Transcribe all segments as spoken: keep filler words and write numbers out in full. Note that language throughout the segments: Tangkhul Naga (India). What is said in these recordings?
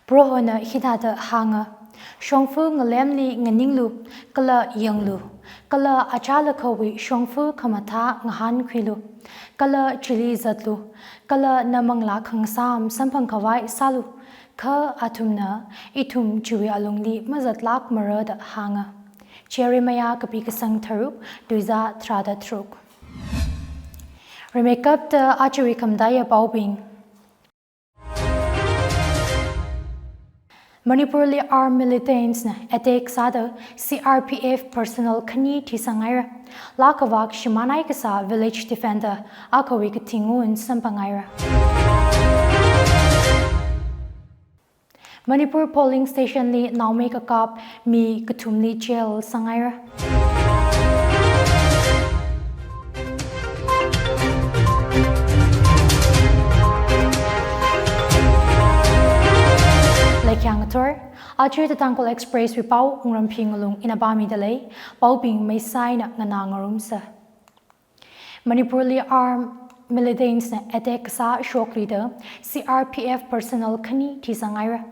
Prohona hithāda hānga, shongfa ngalemli nganinglu, kala yanglu, kala achālakhawui shongfa khamathā ngahānkhuilu, kala chili zatlu, kala na manglā khangasām samphangkhavai sālu, kha athumna ithum chiwui alungli mazatlākmara da hānga. Jeremiah kapi kasang tharuk, tuizā tharāda tharuk. Rimeikapta aja rimeikaptaiya paobing. Manipurli armed militants na attack sāda C R P F personnel khani thisangngaira. Lākavak shimānai kasā village defender akhawui kathingun samphangngaira. Manipur polling station li naomei kakap mi kathumli jail sāngaira. Leikhyang ngathor, aja The Tangkhul Express wui pao Wungramphi Ngalung ina pāmida lei, paobing meisaina nganā ngarumsa. Manipurli armed militants na attack kasā shoklida C R P F personnel khani thisangngaira.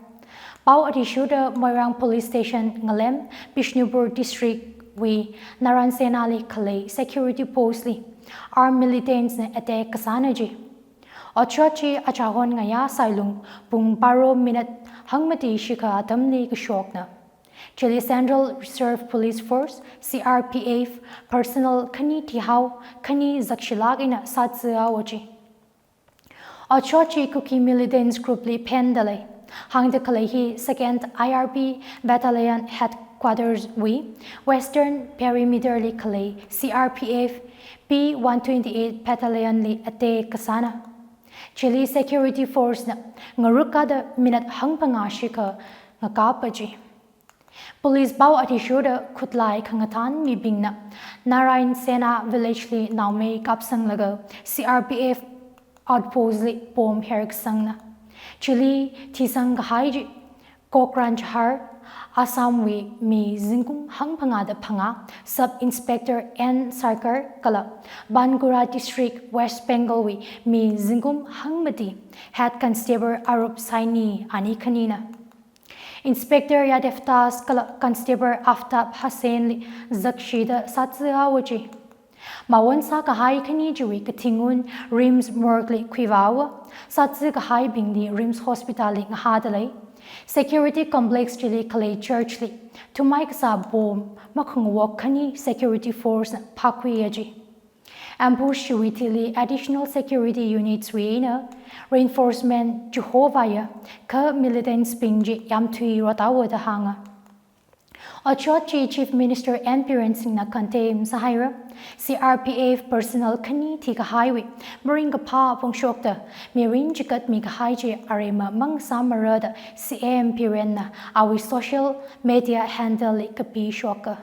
Pao athishurda Moirang Police Station ngalem Bishnupur District wui Narayan Sena li khalei security post li armed militants na attack kasāna ji. Otshot chi achahon ngayā sailung pung baro minute hangmati shikha atamli kashokna. Chili Central Reserve Police Force, C R P F, personnel khani thihao, khani zakshilāk eina sātsi haowa ji. Otshot chi Kuki militants group li phenda lei. Hāngda khalei hi Second I R P Battalion Headquarters wui Western Perimeter li khalei C R P F P one twenty-eight Battalion li attack kasāna. Chili security force na ngaruk kada minute hangphangā shikha ngakapa ji. Police pao athishurda khutlai khangathan mibingna Narayan Sena village li naomei kapsanglaga C R P F outpost li bomb herkasangna. Chili thisang kahai chi Kokrajhar, Assam wui mi zingkum hangphangāda phangā Sub Inspector N Sarkar kala Bankura District, West Bengal wui mi zingkum hangmati Head Constable Arup Saini ani khanina. Inspector Yadav Das kala Constable Aftab Hussain li zakshida sātsi haowa ji. Mawon sākahai khani chiwui kathingun RIMS morgue li khuivāhaowa, sātsi kahaibingli RIMS Hospital li ngahāda lei. Security complex chili khalei church li thumai kasā bomb makhangawok khani security force na phākhuiya ji. Ambush chiwui thili additional security units wui eina reinforcement chihovāya, kha militants bing chi yamthui rothaowa da hānga. Otshot chi Chief Minister N Biren Singh na condemn sāhaira. C R P F personnel khani thikahaiwui maringkaphā phongshokta mirin chikat mikahai chi aremma mang sāmara da C M Biren na awui social media handle li kapishoka.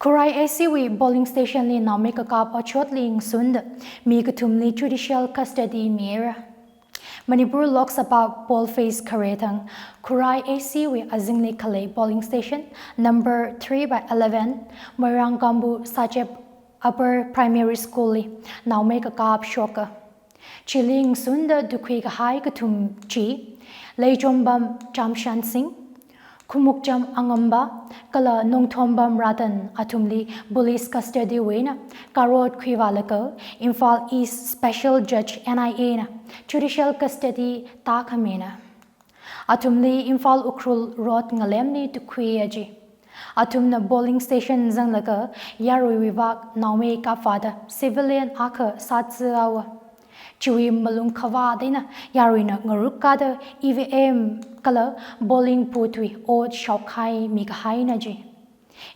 Khurai A C wui polling station li naomei kakap otshotli ngasunda mi kathumli judicial custody mihaira. Manipur Lok Sabha boldface khare thang Khurai A C wui azingli khalei polling station number three by eleven, Moirang Kambu Sachep Upper Primary School li naomei kakap shoka. Chili ngasunda tukhui kahai kathum chi, Leichombam Chamshan Singh, Khumukcham Angamba, kala Nongthombam Ratan athumli police custody wui eina karot khuivālaga Imphal East Special Judge N I A na judicial custody tākhamina. Athumli Imphal Ukhrul Road ngalemli tukhuiya ji. Athumna polling station zanglaga yaruiwui vak naomei kapvāda civilian akha sātsi haowa. Chiwui malung khavāt eina yaruina ngaruk kada E V M kala polling booth wui ot shaokhai mikahaina ji.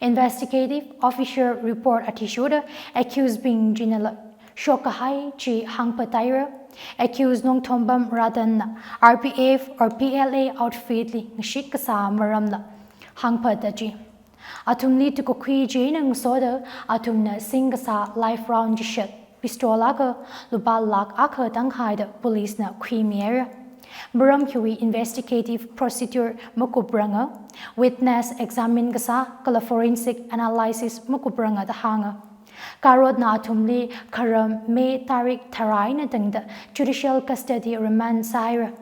Investigative officer report athishurda accused bing chinala shokkahai chi hāngpataira. Accused Nongthombam Ratan na R P F or P L A outfit li ngashit kasā maramla hāngpata ji. Athumli tukakhui china ngasoda athumna sing kasā live round chishat pistol akha lupā lakh akha tangkhaida police na khuimihaira. Maram hiwui investigative procedure makupranga, witness examine kasā kala forensic analysis makupranga da hānga. Karotna athumli kharam May tarik tharā eina tangda judicial custody remand sāhaira.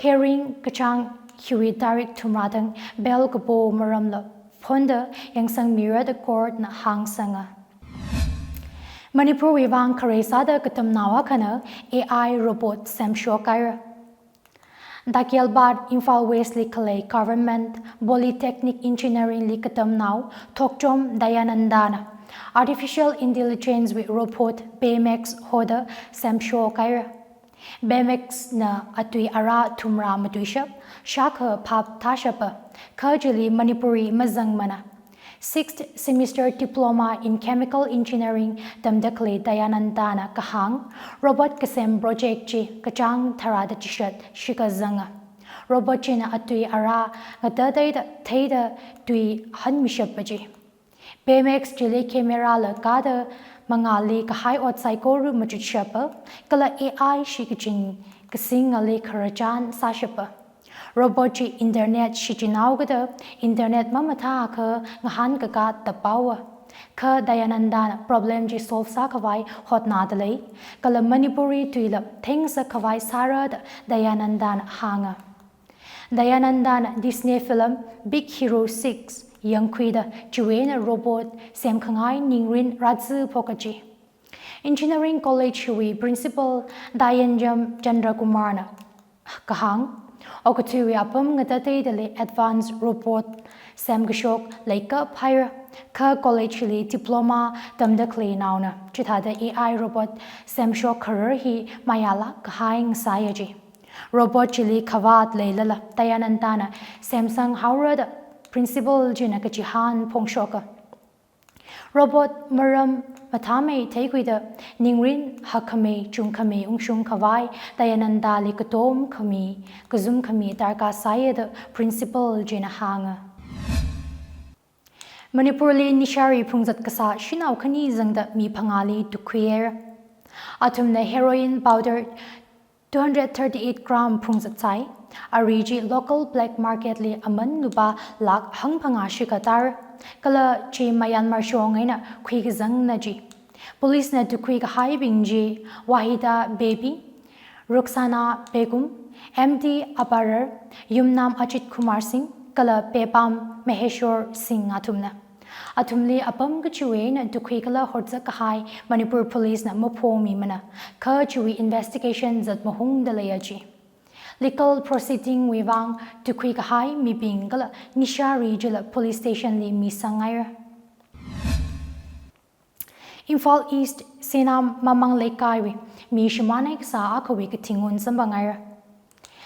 Hearing kachāng hiwui tarik thumrā thang bail kapo maramla phonda yangsangmira da court na hāngsanga. Manipurwui vang kharei sāda katamnao akhana A I robot semshok haira. Dakelbad Imphal West li khalei Government Polytechnic Engineering li katamnao Thokchom Dayananda na artificial intelligence wui robot Baymax hoda semshok haira. Baymax na atui ara thumrā matuishap, shākha phap thāshapa, kha chili Manipuri mazangmana. Sixth semester diploma in chemical engineering tamda khalei Dayananda na kahāng, robot kasem project chi kachāng tharāda chishat shikazanga. Robot china atui ara ngatateida theida tui hanmishapa chi. Baymax chili camera la kada mangāli kahai ot saikora machutshapa, kala A I shikachin kasingali khararchan sāshapa. Robot chi internet shichinhaokada internet mamathākha ngahānkakā tapaowa. Kha Dayananda na problem chi solve sākhavai hotnada lei, kala Manipuri tuila theingasakkhavai sāra da Dayananda na hānga. Dayananda na Disney film Big Hero six yangkhuida chiwui eina robot semkhangai ningrin rātsi phoka chi. Engineering College wui Principal Dayanjam Chandrakumar na kahāng, okathuiwui apam ngatateidali advanced robot semkashok leikap haira, kha college li diploma tamda khalei naona chithāda A I robot semshok kharar hi mayālāk kahai ngasāya chi. Robot chili khavāt leilala Dayananda na semsanghaora da principal china kachihān phongshoka. Robot maram mathāmei theikhuida ningrin hakkhamei chungkhamei ungshungkhavai Dayananda li katom khami, kazum khami darkar sāya da principal china hānga. Manipurli nishari phungzat kasā shanao khani zangda mi phangāli tukhuihaira. Athumna heroin powder two hundred thirty-eight gram phungzat sai. Ari chi local black market li aman lupā lakh hangphangā shikatara. Kala chi Myanmar shong eina khuikazangna chi. Police na tukhui kahaibing chi Wahida Bibi, Rukhsana Begum, M D Aparar, Yumnam Ajit Kumar Singh, kala Pepam Maheshwar Singh athumna. Athumli apam kachiwui eina tukhui kala horzak kahai Manipur Police na maphomimana, kha chiwui investigation zat mahungda leiya chi. Legal proceeding wui vang tukhui kahai mibing kala nishari chila police station li misanghaira. Imphal East Senam Mamang Leikaiwui mi shimānai kasā akhawui kathingun samphanghaira.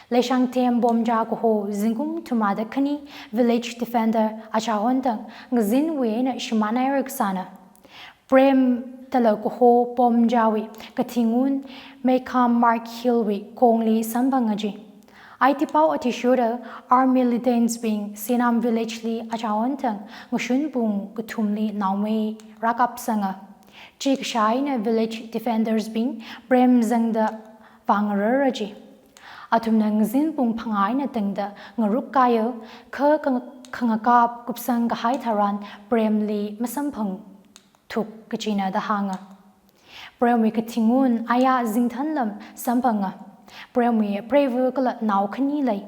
Leishangthem Bomja kaho zingkum thumrāda khani village defender achahon thang ngazinwui eina shimānaira kasāna. Prem dala kaho Bomjawui kathingun Mekam Mark Hill wui kongli samphanga chi. Aiti pao athishurda army militants bing Senam village li achahon thang ngashun pung kathumli naomei rākapsanga. Chi kashā eina village defenders bing Prem zangda vāngarara chi. Athumna ngazin pung phangā eina tangda ngaruk kaya, kha khang-, khangakap kupsang kahai tharan Prem li masamphang thuk kachina da hānga. Premwui kathingun aya zingthanlam samphanga. Premwui preiva kala nao khani lei.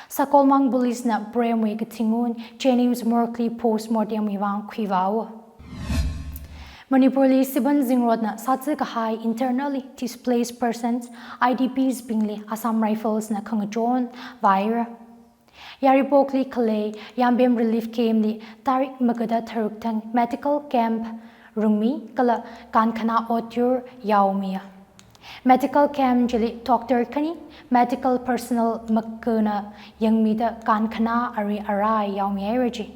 Sakolmang Police na Premwui kathingun Jennings Morgue li postmortem wui vang khuivāhaowa. Manipurli Siban zingrotna sātsi kahai internally displaced persons, I D Ps bingli Assam Rifles na khangachon vāhaira. Yairipokli khalei Yambem Relief Camp li tarik magada tharuk thang medical camp rungmi kala kankhana otyur yaomiya. Medical camp chili doctor khani, medical personnel magana yangmida kankhana ari arai yaomihaira chi.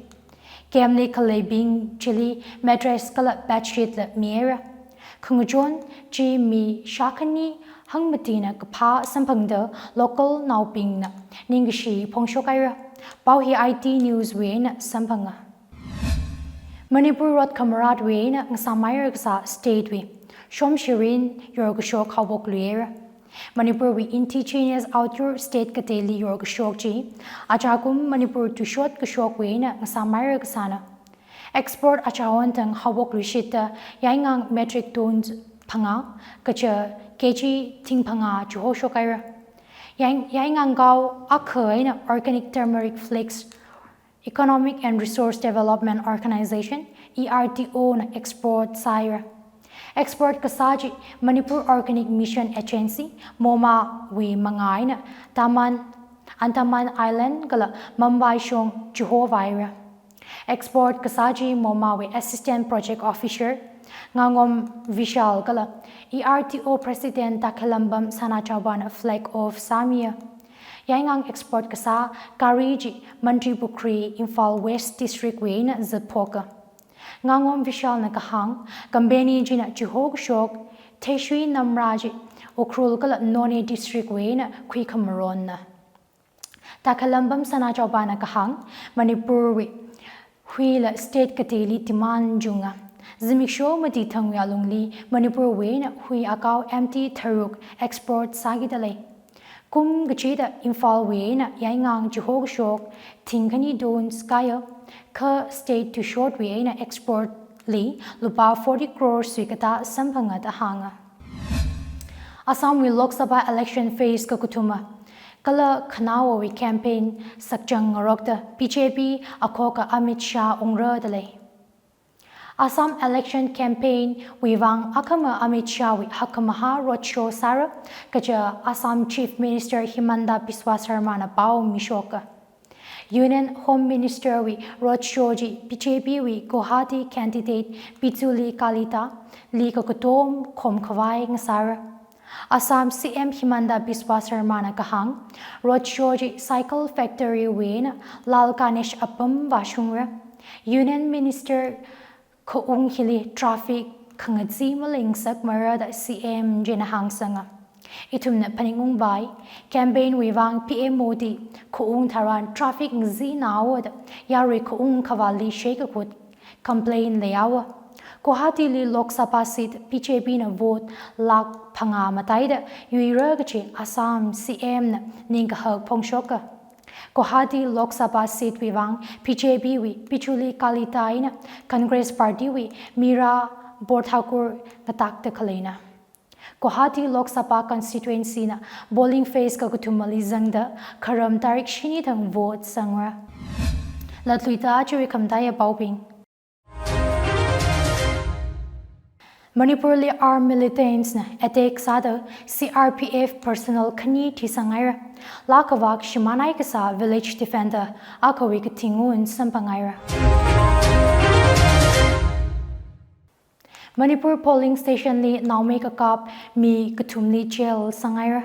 Camp li khaleibing chili mattress kala bedsheet la mihaira. Khangachon chi mi shākhani hangmatina kaphā samphangda local naobingna ningkashi phongshokhaira. Pao hi I T News wui eina samphanga. Manipur rot khamaratwui eina ngasāmhaira kasā state wui shomshirin yorkashok haopokluihaira. Manipurwui indigenous otyur state kateili yorkashok chi achakum Manipur tuishot kashokwui eina ngasāmhaira kasāna. Export achahon thang haopokluishitta yaingang metric tons phangā, kaja K G thing phangā chihoshokhaira. Yai-, Yaingangkao akha eina Organic Turmeric Flakes Economic and Resource Development Organization, E R T O na export sāhaira. Export kasā chi Manipur Organic Mission Agency, MOMA wui mangā eina Daman, Andaman Island kala Mumbai shong chihovāhaira. Export kasā chi MOMA wui Assistant Project Officer Ngangom Vishal kala E R T O President Takhalambam Sanachaobana flag off sāmiya. Yaingang export kasā gari chi Mantripukhri, Imphal West District wui eina zatphoka. Ngangom Vishalna kahāng, company china chihokashok theishui namra chi Ukhrul kala Noney District wui eina khuikhamaronna. Takhalambam Sanachaobana kahāng, Manipur wui huila state kateili demand chunga. Zimiksho mati thangwui alungli Manipur wui eina hui akao M T tharuk export sākida lei. Kum kachida Imphal wui eina Yaingang chihokashok thingkhani tons kāya, kha state tuishottwui eina export li lupā forty crores wui katā samphanga da hānga. Assam wui Lok Sabha election phase kakathuma kala khanaowawui campaign sakchang ngarokta B J P akhoka Amit Shah ungra da lei. Assam election campaign wui vang akhama Amit Shah wui hakkhamahā roadshow sāra, kaja Assam Chief Minister Himanta Biswa Sarmana pao mishoka. Union Home Minister wui roadshow chi B J P wui Guwahati candidate Bijuli Kalita li kakatom khomkhavai ngasāra. Assam C M Himanta Biswa Sarmana kahāng, roadshow chi Cycle Factory wui eina Lal Ganesh apam vāshungra. Union Minister khaung hili traffic khangachee maling sakmara da C M china hāngsanga. Ithumna phaningungvai, campaign wui vang P M Modi khaung tharan traffic ngazee naowa da yarui khaung khavāli sheikakut complain leihaowa. Guwahati li Lok Sabha seat B J P na vote lakh phangā mataida yuira kachi Assam C M na ningkahak phongshoka. Guwahati Lok Sabha seat wui vang B J P wui Bijuli Kalita eina Congress Party wui Meera Borthakur ngatakta khaleina. Guwahati Lok Sabha constituency na polling phase kakathumali zangda kharam tarik shini thang vote sangra. Latluida chiwui khamataiya paobing. Manipur li armed militants na attack sāda C R P F personnel khani thisangaira. Laa kavak shimānai kasā village defender akhawui kathingun samphangaira. Manipur polling station li naomei kakap mi kathumli jail sangaira.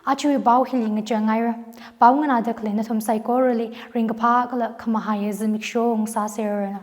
Achiwui pao hili ngachang ngaira. Pao nganāda khalei nathum saikorali ringkaphā kala khamahaiya zimiksho ungsāseranu.